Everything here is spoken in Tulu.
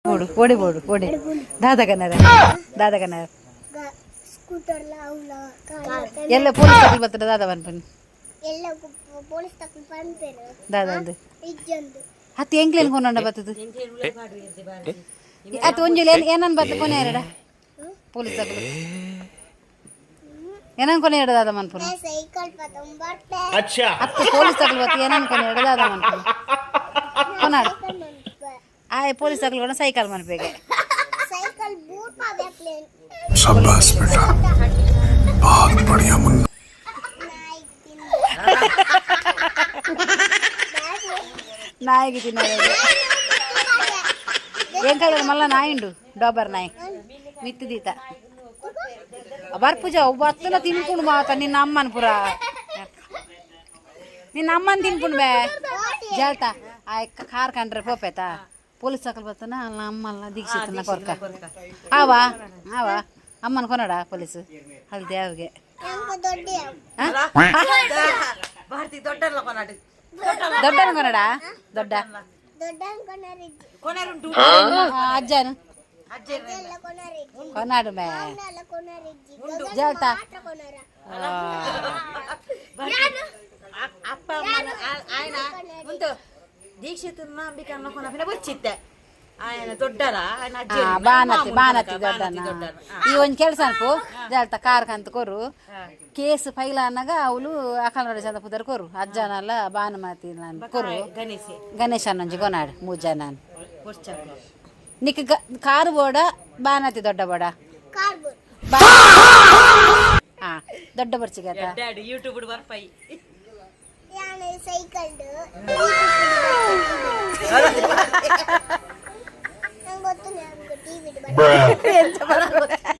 ಬೋಡು ಓಡೆ ಬೋಡು ಓಡೆ ದಾದ ಕನ್ನರ ದಾದ ಕನ್ನರ. ಸ್ಕೂಟರ್ ಅವಲ. ಎಲ್ಲ ಪೊಲೀಸ್ ತಕಲ್ ಬರ್ತದೆ ದಾದ ಪನ್ಪುನಿ? ಎಲ್ಲ ಪೊಲೀಸ್ ತಕೊಂಡು ಪನ್ಪೇರು. ದಾದ ಅಂದು? ಇಜ್ಜಂದು. ಹತ್ತು ಎಂಕ್ಲೇನ್ ಕೊನಂಡ ಬರ್ತದೆ? ಅತ್ತು ಒಂಜಿ ಏನನ್ ಬತ್ತ ಕೊನೆ ಎರಡ ಪೊಲೀಸ್ ತಕಲು ಏನನ್ ಕೊನೆ ಎರಡ ದಾದ ಮನ್ಪುನು? ಸೈಕಲ್ ಪತೊಂಬರ್ತೆ. ಹತ್ತು ಪೊಲೀಸ್ ತಕಲು ಬತ್ತ ಏನನ್ ಕೊನೆ ಎರಡ ದಾದ ಮನ್ಪುನು ಕೊನಾಡು? ಆಯ್ ಪೊಲೀಸ್ ತಕಲು ಕೂಡ ಸೈಕಲ್ ಮನ್ಪೇಗೆ. ಸೈಕಲ್ ಬೂಟ್ ಪಾವ್ಯಾಕ್ಲೇನ್. शाबाश बेटा, बहुत बढ़िया मुन्ना। ನಾಯಿ ತಿಂದು. ನಾಯಿಗೆ ತಿನ್ನೋದು ಏನ್ ಕೈಯಲ್ಲಿ ಮಲ್ಲ ನಾಯಿ ಉಂಡು, ಡಾಬರ್ ನಾಯಿ ಮಿತ್ತು ದೀತ ಬರ್ಪೂಜ ಒಬ್ಬ ಹತ್ತನ ತಿನ್ಕೊಂಡು ಮಾತ. ನಿನ್ನ ಅಮ್ಮನ ಪುರ ನಿನ್ನ ಅಮ್ಮನ ತಿನ್ಕೊಂಡು ಬೇ ಜಲ್ತ. ಆಯ್ ಕಾರ್ ಕಂಡ್ರೆ ಪೋಪೇತ ಪೊಲೀಸ್ ಸಕಲ್ ಬರ್ತಾನ ಅಲ್ಲ ಅಮ್ಮಲ್ಲ ದೀಕ್ಷಿತನ ಕೊರ್ಕ ಆವಾ ಆವಾ ಅಮ್ಮನ ಕೊನಡ ಪೊಲೀಸ್ ಹಲ್ದಿ ಅವಿಗೆ. ನಂಗೆ ದೊಡ್ಡ. ಭಾರತಿ ದೊಡ್ಡಲ್ಲ ಕೊನಾಡು. ದೊಡ್ಡನ ಕೊನಡ ದೊಡ್ಡ. ದೊಡ್ಡ ಕೊನರಿಜ್ಜಿ. ಕೊನಾರುಂಟು. ಅಜ್ಜನು? ಅಜ್ಜ. ಎಲ್ಲ ಕೊನರಿಜ್ಜಿ. ಕೊನಾಡು ಮೇ. ಎಲ್ಲ ಕೊನರಿಜ್ಜಿ. ಜಲ್ತ. ಮಾತ್ರ ಕೊನರ. ಅಪ್ಪ ಅಮ್ಮನ ఆయన ಮುಂತು ದೀಕ್ಷಿತನ ಅಂಬಿಕನ್ನ ಕೊನಪಿನ ಬಚ್ಚಿತ್ತೆ ఆయన ದೊಡ್ಡರ ఆయన ಅಜ್ಜ. ಬಾನತಿ ಬಾನತಿ ದೊಡ್ಡನ. ಈ ಒಂಜಿ ಕೆಲಸ ಅನ್ಪು ಜಲ್ತ ಕಾರ್ ಕಂತ ಕೊರು ಕೇಸ್ ಫೈಲ್ ಅನ್ನಾಗ ಅವಳು ಅಕಲ್ ಚಂದ ಪುದರ್ ಕೊರು ಅಜ್ಜನಲ್ಲ ಭಾನುಮತಿ ಕೊರು. ಗಣೇಶ್. ಗಣೇಶನೊಂಜಿ ಕೊನಾಡು ಮೂಜನ. ಕೊರ್ಚಕ್ಕು. ನಿಕ್ ಕಾರು ಬೋಡ ಬಾನತಿ ದೊಡ್ಡ ಬೋಡ? Car board. ಹಾ ದೊಡ್ಡ ಬರ್ಚಿಗೆ ಆತ. ಡ್ಯಾಡಿ ಯೂಟ್ಯೂಬ್ ಬರ್ಪೈ. ಯಾನೆ ಸೈಕಲ್. ನಂಗೆ ಗೊತ್ತು, ನಂಗೆ ಟಿವಿ.